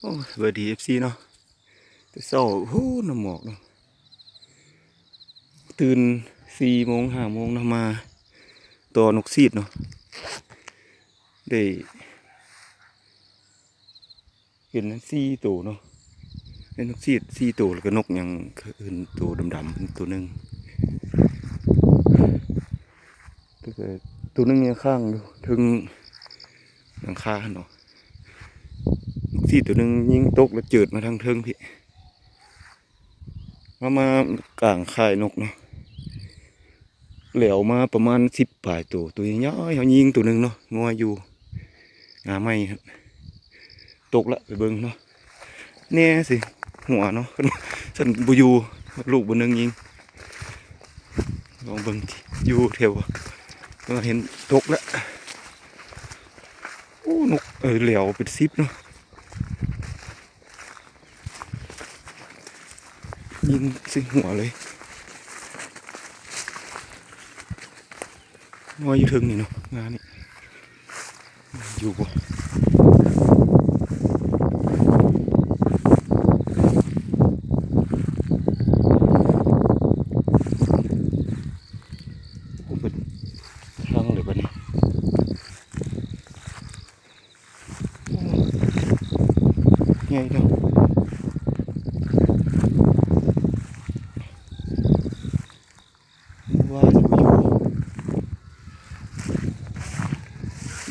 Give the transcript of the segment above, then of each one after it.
ໂອ້ ສະບາຍດີ ເອັຟຊີ ເນາະ ແຕ່ເຊົ້າ ໂອ້ ນ້ຳໝອກເນາະ ຕື່ນສີ່ໂມງຫ້າໂມງເນາະ ມາຕໍ່ນົກຊີດເນາະ ໄດ້ເຫັນສີ່ໂຕເນາະ ເຫັນນົກຊີດສີ່ໂຕ ແລ້ວກໍນົກຫຍັງອື່ນໂຕດຳໆໂຕໜຶ່ງ ແຕ່ໂຕໜຶ່ງຍັງຄ້າງຢູ່ເທິງຫຼັງຄາຫັ້ນເນາະ ນົກຊີດໂຕໜຶ່ງຍິງຕົກແລ້ວເຈີດມາທາງເທິງພີ້ ເຮົາມາກາງຄ້າຍນົກເນາະ ແຫຼວມາປະມານສິບປາຍໂຕ ໂຕໃຫຍ່ໆ ເຮົາຍິງໂຕໜຶ່ງເນາະ ງົວຢູ່ຫຍ້າໄມ້ຫັ້ນ ຕົກລະ ໄປເບິ່ງເນາະ ແນ່ຊິຫົວເນາະ ຄັນ ຄັນບໍ່ຢູ່ ລູກບໍ່ໜຶ່ງຍິງ ລອງເບິ່ງຢູ່ແຖວ ເຫັນຕົກລະ ໂອ້ ນົກ ເອີ ແຫຼວເປັນສິບເນາະ ຍິງໃສ່ຫົວເລີຍ ມາຢູ່ເທິງນີ້ເນາະ ງານີ້ ຢູ່ບໍ່ ໂອ້ ເປັນທາງເລີຍບັດນີ້. ໂອ້ ໃຫຍ່ເນາະ ວ່າຊິບໍ່ຢູ່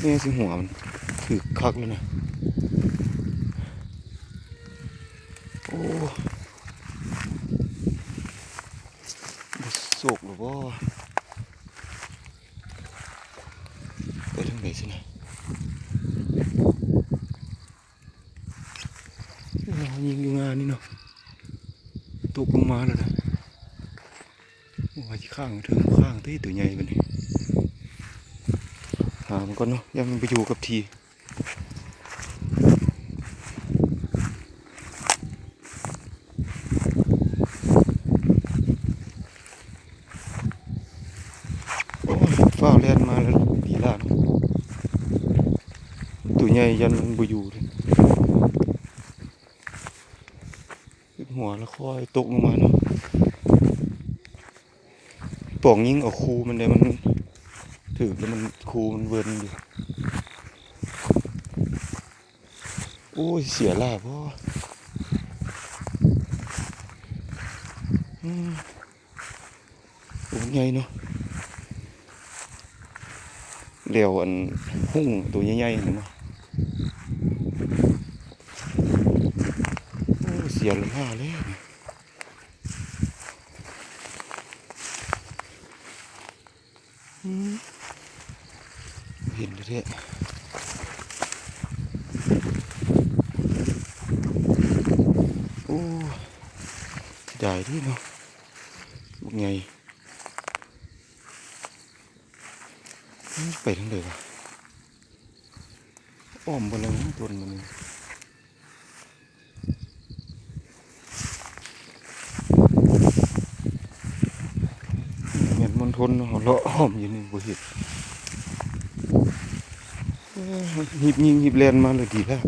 ແມ່ຊິຫົວມັນຖືກຄັກແລ້ວນະ ໂອ້ ບໍ່ໂຊກແລ້ວບໍ່. ໄປທາງໃດຊັ້ນນະ ໂອ້ ຍິງຢູ່ງານີ້ເນາະ ຕົກລົງມາແລ້ວນະ ໂອ້ ວ່າຊິຄ້າງເທິງ ຄ້າງຕິ ໂຕໃຫຍ່ປານນີ້ ຫາມັນກ່ອນເນາະ ຢ້ານມັນໄປຢູ່ກັບທີ່. ໂອ້ຍ ຟ້າວແລ່ນມາແລ້ວ ດີລະ ໂຕໃຫຍ່ຢ້ານມັນບໍ່ຢູ່ເດ້ ເຮັດຫົວແລ້ວຄ່ອຍຕົກລົງມາເນາະ ປອງຍິງເອົາຄູມັນເດ້ ມັນຖືກແລ້ວມັນ ຄູມັນເວີນຢູ່. ໂອ້ຍ ເສຍຫຼາຍບໍ່ ອືມ ໂຕໃຫຍ່ເນາະ ແຫຼວອັນຮຸ່ງໂຕໃຫຍ່ໆຫັ້ນເນາະ ໂອ້ຍ ເສຍຫຼາຍແລ້ວ. ອືມ ເຫັນແທ້ໆ ໂອ້ ເສຍດາຍເດ້ເນາະ ບັກໃຫຍ່ ອືມ ໄປທາງໃດວະ ອ້ອມບໍ່ແລ້ວ ຕົ້ນມັນນີ້. ແມ່ນມົນທົນເນາະ ເຮົາເລາະອ້ອມຢູ່ນີ້ບໍ່ເຫັນ ເອີ ຮີບຍິງຮີບແລ່ນມາແລ້ວດີແລ້ວ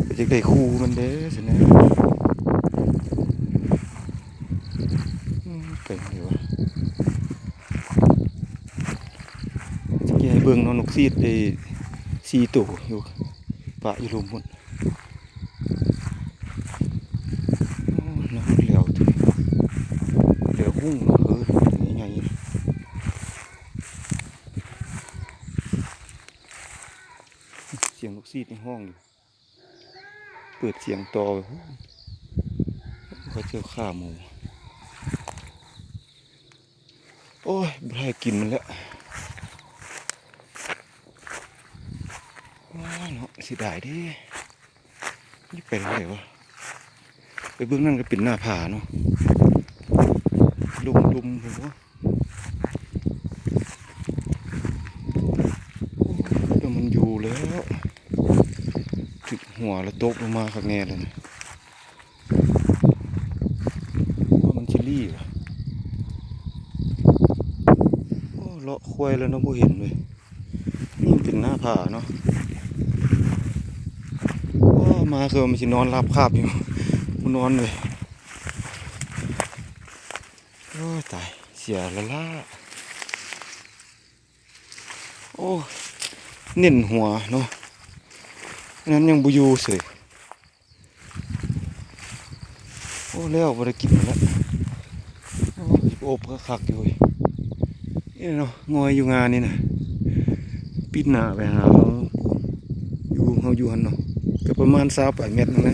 ກໍຢາກໄດ້ຄູ່ມັນເດ້ຊັ້ນນະ ອືມ ໄປທາງໃດວະ ຊິແກະໃຫ້ເບິ່ງເນາະ ນົກຊີດໄດ້ສີ່ໂຕຢູ່ ປະຢູ່ລຸ່ມພຸ້ນ ໂອ້ ນອນແຫຼວ ແຫຼວຮຸ່ງເນາະ ເອີ ໃຫຍ່ໆ ສຽງນົກຊີດນີ້ຮ້ອງຢູ່. ເປີດສຽງຕໍ່ໄປພຸ້ນ ເຂົາເຈົ້າຂ້າໝູ ໂອ້ຍ ບໍ່ໄດ້ກິນມັນແລ້ວ ວ້າເນາະ ເສຍດາຍເດ້ ໄປທາງໃດວະ ໄປເບິ່ງນັ້ນກໍເປັນໜ້າຜາເນາະ ລົງລຸ່ມພຸ້ນບໍ ແຕ່ມັນຢູ່ແລ້ວ ຖືກຫົວແລ້ວຕົກລົງມາຄັກແນ່ເລີຍນະ ວ່າມັນຊິລີ້ວະ ໂອ້ ເລາະຄວາຍແລ້ວເນາະ ບໍ່ເຫັນເວີຍ ນີ້ເປັນໜ້າຜາເນາະ ມາຄືວ່າມັນຊິນອນລາບຄາບຢູ່ ບໍ່ນອນເລີຍ. ໂອ້ຍ ຕາຍ ເສຍລະລະ. ໂອ້ ເນັ້ນຫົວເນາະ ອັນນັ້ນຍັງບໍ່ຢູ່ເສີຍ. ໂອ້ ແລ້ວບໍ່ໄດ້ກິນແລ້ວ. ໂອ້ ໂອບຄັກໆຢູ່ເວີຍ. ນີ້ເນາະ ງອຍຢູ່ງານີ້ນະ. ປິດໜ້າໄປຫາເຮົາ ຢູ່ ເຮົາຢູ່ຫັ້ນເນາະ ກໍປະມານຊາວປາຍແມັດນັ້ນແຫຼະ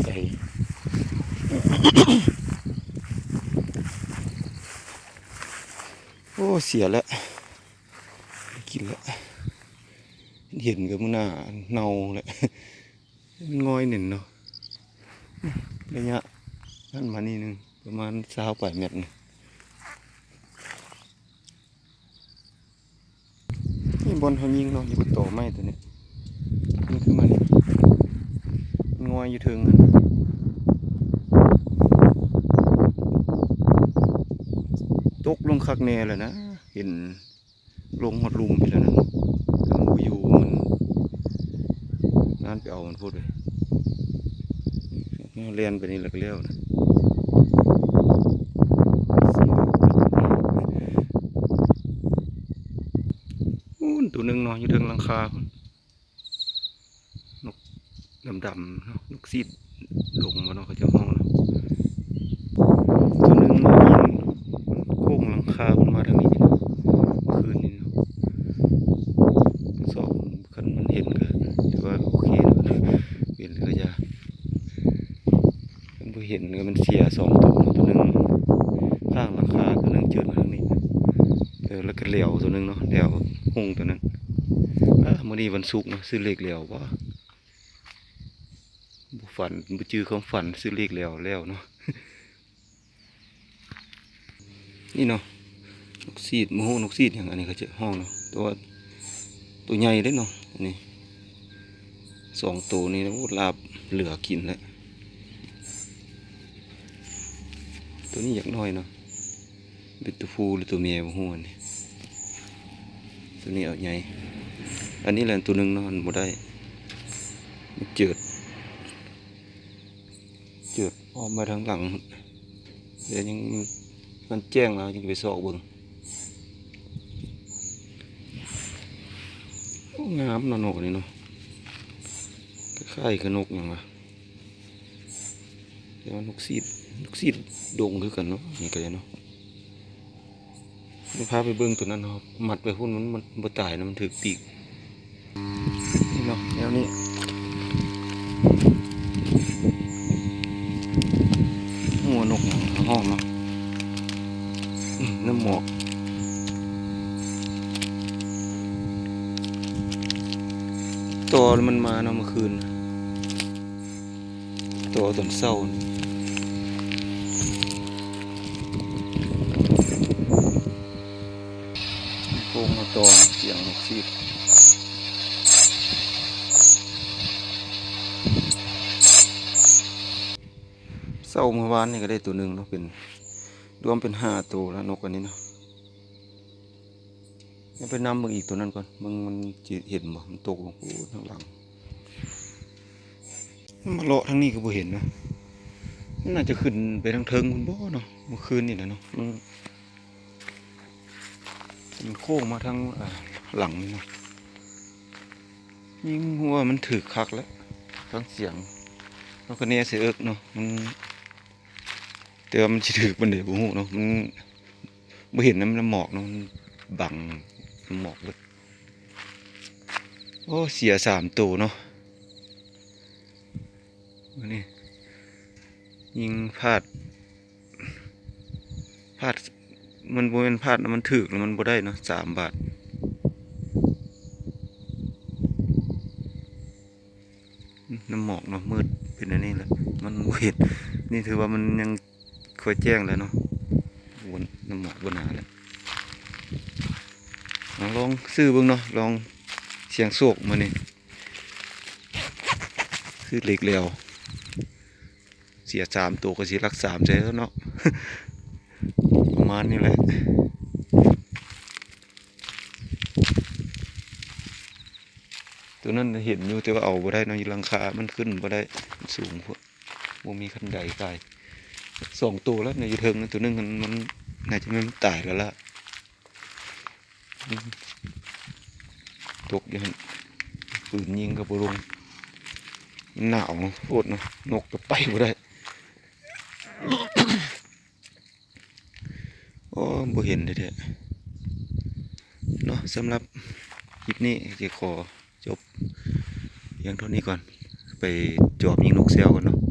ໄກໆ. ໂອ້ ເສຍແລ້ວ ກິນແລ້ວ. ເຫັນກໍມື້ໜ້າເນົ່າແຫຼະ. ມັນງອຍເໜັນເນາະ ໄລຍະນັ້ນມານີ້ໜຶ່ງ ປະມານຊາວປາຍແມັດນີ້. ນີ້ບ່ອນເຮົາຍິງເນາະ ຢູ່ກັບຕໍໄມ້ຕົວນີ້. ມັນຄືມັນ ມັນງອຍຢູ່ເທິງຫັ້ນ. ຕົກລົງຄັກແນ່ແລ້ວນະ ເຫັນ ລົງຮອດລຸ່ມພີ້ແລ້ວນະ. ມັນບໍ່ຢູ່ ມັນ ນັ້ນໄປເອົາມັນພຸ້ນເວີຍ. ແລ່ນໄປນີ້ແລ້ວກໍແລ້ວນະ. ພຸ້ນ ໂຕໜຶ່ງເນາະ ຢູ່ເທິງຫຼັງຄາພຸ້ນ. ນົກດຳໆເນາະ ນົກຊີດດົງບໍ່ເນາະ ເຂົາເຈົ້າຮ້ອງເນາະ. ໂຕໜຶ່ງມາໂຄ້ງຫຼັງຄາຂຶ້ນມາທາງນີ້ເນາະ ຄືນນີ້ເນາະ. ສອງ ຄັນມັນເຫັນກໍຖືວ່າໂອເຄເນາະ ເຫັນກໍຢ່າ ຄັນບໍ່ເຫັນກໍມັນເສຍສອງໂຕເນາະ ໂຕໜຶ່ງຂ້າງຫຼັງຄາ ໂຕໜຶ່ງເຈີດມາທາງນີ້. ເອີ ແລ້ວກໍແຫຼວໂຕໜຶ່ງເນາະ ແຫຼວຮຸ່ງໂຕນັ້ນ. ອາ ມື້ນີ້ວັນສຸກເນາະ ຊື້ເລກແຫຼວບໍ່? ບໍ່ຝັນ ບໍ່ຈື່ຄວາມຝັນ ຊື້ເລກແຫຼວແລ້ວເນາະ. ນີ້ເນາະ ນົກຊີດ ບໍ່ຮູ້ນົກຊີດຫຍັງ ອັນນີ້ເຂົາເຈົ້າຮ້ອງເນາະ ແຕ່ວ່າໂຕໃຫຍ່ເດ້ເນາະ. ອັນນີ້ສອງໂຕນີ້ ໂອ້ ລາບເຫຼືອກິນແລ້ວ. ໂຕນີ້ຢາກນ້ອຍເນາະ ເປັນຕົວຜູ້ຫຼືຕົວແມ່ບໍ່ຮູ້. ອັນນີ້ ໂຕນີ້ເອົາໃຫຍ່ ອັນນີ້ແຫຼະໂຕໜຶ່ງເນາະ ມັນບໍ່ໄດ້ ມັນເຈີດ ເຈີດອ້ອມມາທາງຫຼັງ. ແຕ່ຍັງ ມັນແຈ້ງແລ້ວຈຶ່ງໄປຊອກເບິ່ງ. ໂອ້ ງາມເນາະ ນົກນີ້ເນາະ ຄ້າຍໆຄືນົກຫຍັງວະ ແຕ່ວ່ານົກຊີດ ນົກຊີດດົງຄືກັນເນາະ ນີ້ກໍໄດ້ເນາະ. ພາໄປເບິ່ງໂຕນັ້ນເນາະ ມັດໄປພຸ້ນ ມັນ ມັນບໍ່ຕາຍນະ ມັນຖືກປີກ. ນີ້ເນາະ ແນວນີ້ ຫົວນົກຫຍັງຮ້ອງເນາະ. ອືມ ນ້ຳໝອກ ຕໍ່ມັນມາເນາະ ມື້ຄືນ ຕໍ່ຕອນເຊົ້າ. ໂກງມາຕໍ່ສຽງນົກຊີດ. ເຊົ້າມື້ວານນີ້ກໍໄດ້ໂຕໜຶ່ງເນາະ ເປັນ ລວມເປັນຫ້າໂຕແລ້ວ ນົກອັນນີ້ເນາະ. ໄປນຳເບິ່ງອີກໂຕນັ້ນກ່ອນ ເບິ່ງມັນຊິເຫັນບໍ່ ມັນຕົກລົງພຸ້ນທາງຫຼັງ. ມາເລາະທາງນີ້ກໍບໍ່ເຫັນເນາະ ມັນໜ້າຈະຂຶ້ນໄປທາງເທິງພຸ້ນບໍ່ເນາະ ມື້ຄືນນີ້ແຫຼະເນາະ. ມັນ ມັນໂຄ້ງມາທາງ ເອີ ຫຼັງນີ້ເນາະ. ຍິງຫົວມັນຖືກຄັກແລ້ວ ຟັງສຽງ ມັນກໍແນໃສ່ເອິກເນາະ ມັນ ແຕ່ວ່າມັນຊິຖືກປານໃດບໍ່ຮູ້ເນາະ ມັນ ບໍ່ເຫັນນຳ ນຳໝອກເນາະ ມັນບັງນຳໝອກເບິດ. ໂອ້ ເສຍສາມໂຕເນາະ ມື້ນີ້ ຍິງພາດ ພາດ ມັນບໍ່ແມ່ນພາດນະ ມັນຖືກແລ້ວມັນບໍ່ໄດ້ເນາະ ສາມບາດ. ນຳໝອກເນາະ ມືດເປັນອັນນີ້ແຫຼະ ມັນບໍ່ເຫັນ. ນີ້ຖືວ່າມັນຍັງຄ່ອຍແຈ້ງແຫຼະເນາະ ບໍ່ ນຳໝອກບໍ່ໜາແລ້ວ. ເອົາ ລອງຊື້ເບິ່ງເນາະ ລອງສ່ຽງໂຊກມື້ນີ້ ຊື້ເລກແລ້ວ. ເສຍສາມໂຕກໍຊິຫຼັກສາມໃສ່ແລ້ວເນາະ ປະມານນີ້ແຫຼະ. ຕົວນັ້ນເຫັນຢູ່ ແຕ່ວ່າເອົາບໍ່ໄດ້ເນາະ ຢູ່ຫຼັງຄາມັນຂຶ້ນບໍ່ໄດ້ ມັນສູງໂພດ ບໍ່ມີຄັນໄດກາຍ. ສອງໂຕແລ້ວໃນຢູ່ເທິງນັ້ນ ຕົວໜຶ່ງມັນ ມັນໜ້າຈະແມ່ນຕາຍແລ້ວລະ ອືມ ຕົກຢູ່ຫັ້ນ ປືນຍິງກໍບໍ່ລົງ ມັນໜາວໂພດເນາະ ນົກກໍໄປບໍ່ໄດ້. ໂອ້ ບໍ່ເຫັນແທ້ໆເນາະ. ສຳລັບຄລິບນີ້ຈະຂໍຈົບພຽງເທົ່ານີ້ກ່ອນ ໄປຈອບຍິງນົກແຊວກ່ອນເນາະ.